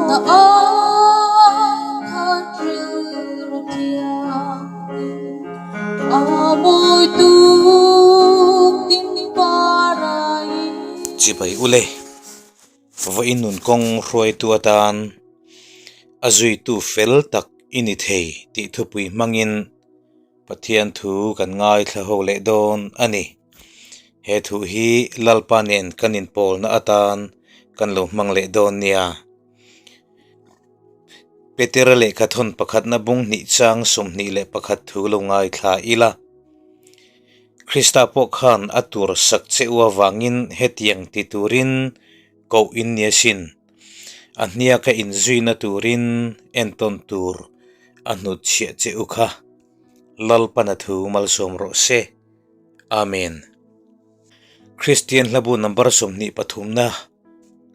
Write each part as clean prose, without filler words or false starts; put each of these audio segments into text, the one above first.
Na a khat rilru thianghlim a mawi tuk tin parai. Chibai ule, vawiin nun kawng hruaitu atan a zuitu fel tak i ni thei tih thupui hmangin Pathian thu kan ngaithla ho leh dawn a ni. He thu hi Lalpa nen kan inpawlna atan kan lo hmang leh dawn nia. Petera lehkha thawn pakhatna bung hnih chang 21 thu lo ngaithla ila. Krista pawh khan a tur sak che u avangin hetiang ti turin koh in ni asin. A hniaka inzuina turin entawn tur a hnutchhiah che u kha. Lalpana thu malsawm rawh se. Amen. Kristian hlabu number 23 na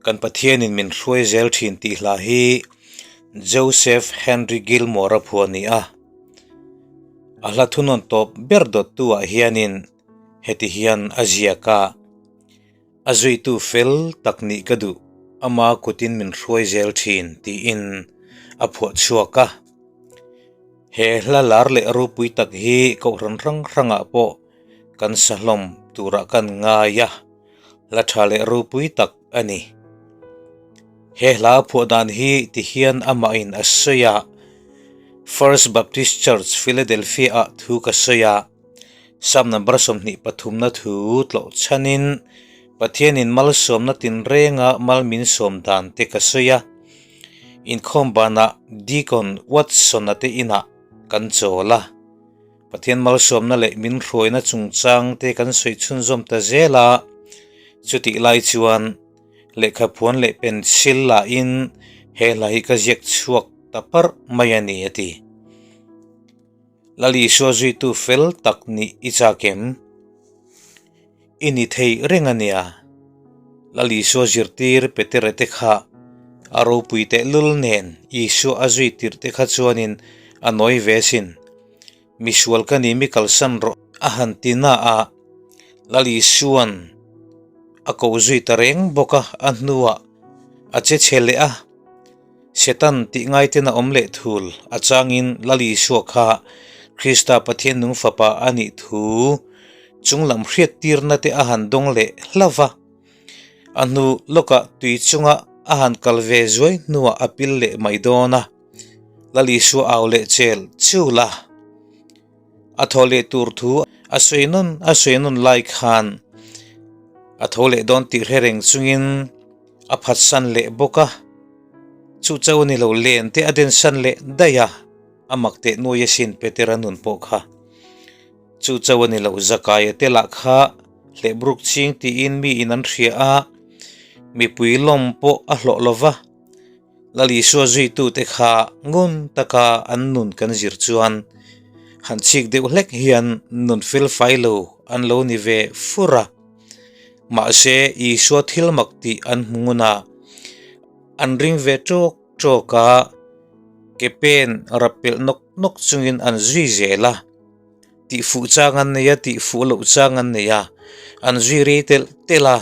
kan Pathianin min hruai zel thin tih hla hi Joseph Henry Gilmore a phuah a ni a. A hla thunawn tawp ber dawttu ah hianin heti hian a ziak a, A zuitu fel tak nih ka duh, ama kutin min hruai zel thin tiin a phuah chhuak a. He hla lar leh ropui tak hi kohhran hrang hrangah pawh kan sa hlawm turah kan ngai a, hla tha leh ropui tak a ni. He hla phuah dan hi tihian amahin a sawi a, First Baptist Church, Philadelphia-ah thu ka sawi a, Psalm number 23 na thu tlawh chhanin Pathianin malsawmna tinrenga mal min sawm dan te ka sawi a. Inkhawm banah Deacon Watson-a te inah kan chawl a. Pathian malsawmna leh min hruaina chungchang te kan sawi chhunzawm ta zel a. Chutih lai chuan lehkha phuan leh pencil lahin he hla hi ka ziak chhuak ta parh mai a ni a ti. Lal Isua zuitu fel tak nih i chak em? I ni thei reng a nia. Lal Isua zirtir Petera te kha a ropui tehlul nen Isua a zui tirh te kha chuanin a nawi ve sin. Misual ka ni mi kalsan rawh a han ti na a, Lal Isua'n a ko zui ta reng bawk a, a hnuah a che chhe leh a. Setan tih ngaiten a awm leh thul a changin Lal Isua kha Krista Pathian nung fapa a nih thu chunglam hriattirna te a han dawng leh hlauh va. A hnu lawkah tui chunga a han kal ve zuai hnuah a pil leh mai dawn a, Lal Isua au leh chel chul a. A thaw leh tur thu a sawi nawn a sawi nawn lai khan a tho leh dawn tih hre reng chungin a phatsan leh bawk a, chu chauh a ni lo len te a den san leh daih a, a mak teh nuai asin Petera nun pawh kha. Chu chauh a ni lo Zakaia te lah kha hlehbruk ching tiin mi in an hria a, mipui lawm pawh a hlawh lo va, Lal Isua zuitute kha ngun taka an nun kan zir chuan han chik deuh hlek hian nun fel fai lo an lo ni ve fur a. Mahse, Isua thil mak tih an hmu ngun a, an ring ve ṭawk ṭawk a, ke pen rap pelh nawk nawk chungin an zui zel a. Tih fuh chang an nei a, tih fuh loh chang an nei a, an zui rei telh telh a,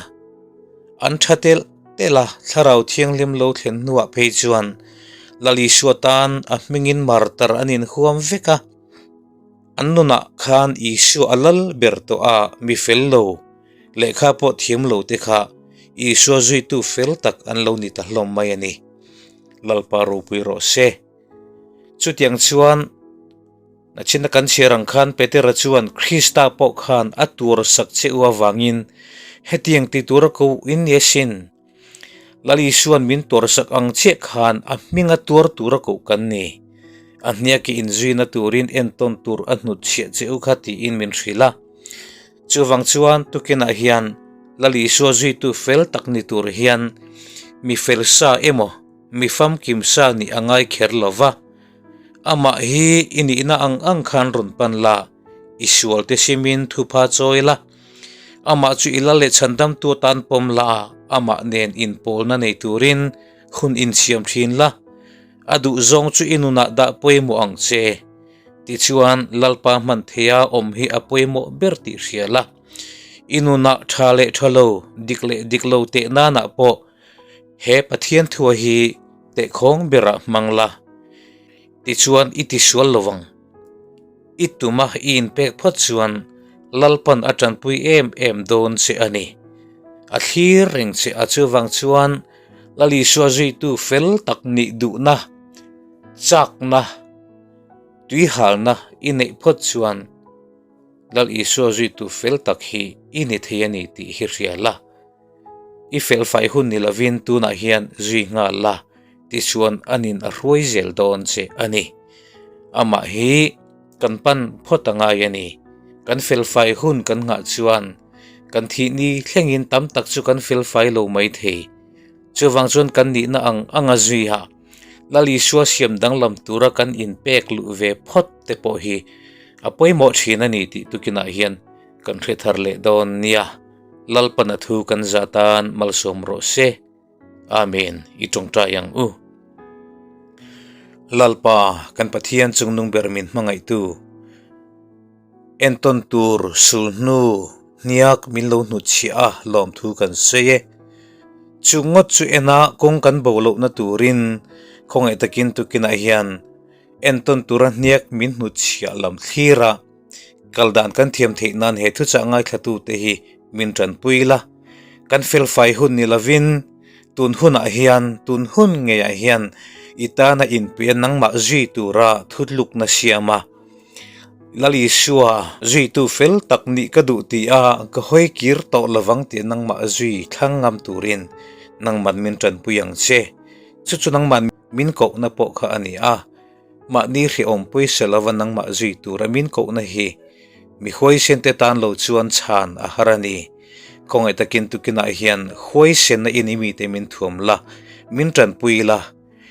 an tha telh telh a, Thlarau Thianghlim lo thlen hnuah phei chuan Lal Isua tan a hmingin martar an inhuam vek a. An nunah khan Isua a lal ber tawh a, mi fel lo, lehkha pawh thiam lo te kha Isua zuitu fel tak an lo ni ta hlawm mai a ni. Lalpa ropui rawh se. Chutiang chuan nachina kan chhiar ang khan Petera chuan Krista pawh khan a tur sak che u avangin hetiang ti tura ko in ni asin. Lal Isua'n min tuarsak ang chiah khan a hminga tuar tura koh kan ni. A hniak i inzuina turin entawn tur a hnutchhiah che u kha tiin min hrilh a. Chuvang chuan tukinah hian Lal Isua zuitu fel tak ni tur hian mi fel sa emaw mi famkim sa nih a ngai kher lo va. Amah hi i nihna ang ang khan rawn pan la, i sualte simin thupha chawi la. Amah chu i lal leh chhandamtu atan pawm la a, amah nen inpawlna nei turin hun insiam thin la. A duhzawng chu i nunah dah pawimawh ang che. Tichuan, Lalpa hman theia awm hi a pawimawh ber tih hria la. I nunah tha leh tha lo, dik leh dik lo teh nanah pawh he Pathian thua hi. Tehkhawng berah hmang la, tichuan i tisual lo vang. I tuma i inpek phawt chuan Lalpan a tanpui em em dawn che a ni. A thlir reng che a chuvang chuan Lal Isua zuitu fel tak nih duhna, chakna, tuihalna i neih phawt chuan Lal Isua zuitu fel tak hi i ni thei a ni tih hi hria la. I felfai hun ni lovin tunah hian zui nghal la tichuan anin a hruai zel dawn che a ni. Amah hi kan pan phawt a ngai a ni. Kan felfai hun kan nghah chuan kan thih ni thlengin tam tak chu kan felfai lo mai thei. Chuvang chuan kan nihna ang anga zuiha Lal Isua siam danglam tura kan inpek luh ve phawt te pawh hi a pawimawh thin a ni tih tukinah hian kan hre thar leh dawn nia. Lalpan a thu kan zah tan malsawm rawh se. Amen. I tawngtai ang u. Lalpa, kan Pathian chungnung ber min hmangaihtu, entawn tur sulhnu hniak min lo hnutchhiah a lawmthu kan sawi e. Chu ngawt chu ena kawng kan bo lohna turin khawngaih takin tukinah hian entawn tura hniak min hnutchhiah lam thlir a, Kal dan kan thiam theih nan he thuchah ngaithlatute hi min tanpui la. Kan felfai hun ni lovin tun hunah hian, tun hun ngeiah hian i tana inpui a nangmah zui tura thutlukna siam a. Lal Isua, zuitu fel tak nih ka duh ti a, ka hawi kir tawh lovang tih nangmah zui thlang ngam turin nangman min tanpui ang che. Chu chu nangman min kohna pawh kha a ni a. Mahni hrehawm pawisa lova nangmah zui tura min kohna hi mi huaisente tan lo chuan chhan a har a ni. Khawngaih takin tukinah hian huaisenna in i mite min thuam la, min tanpui la.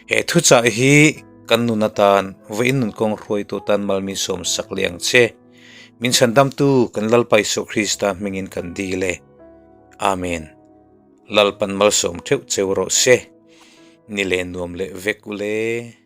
He thuchah hi kan nun atan, vawiin nun kawng hruaitu atan mal min sawm sak leh ang che. Min chhandamtu kan Lalpa Isua Krista hmingin kan dil e. Amen. Lalpan malsawm theuh cheu rawh se. Ni leh nuam leh vek ule.